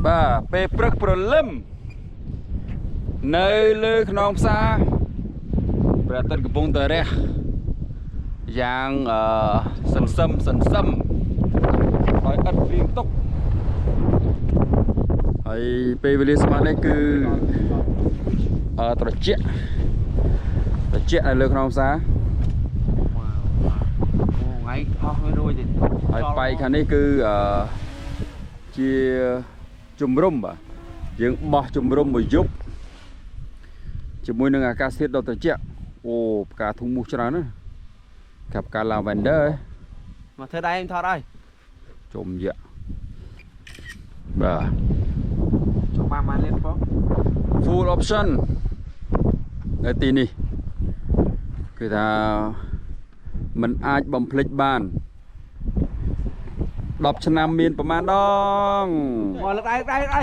បាទពេលព្រឹកព្រលឹមនៅលើខ្នងផ្សារព្រះអាទិត្យកំពុងតែរះយ៉ាងអឺសន្សឹមសន្សឹមដោយឥតព្រៀងទុកហើយពេលវេលាស្មាននេះគឺអឺត្រជាក់ត្រជាក់នៅលើខ្នងផ្សារ អូថ្ងៃហោះវារួចទេ ហើយប៉ែកខាងនេះគឺអឺជាជំរំបាទយើងបោះជំរំមួយយប់ជាមួយនឹងអាកាសធាតុដ៏ត្រជាក់អូផ្កាធុងមូសច្រើនណាស់កាផ្កា lavender មកធ្វើដៃថតហើយ ជុំយៈបាទ ចង់បានបានលៀនបង full option នៅទីនេះគឺថាมันអាចបំភ្លេចបាន10ឆ្នាំមានប្រមាណដង មកលើកដៃដៃដៃ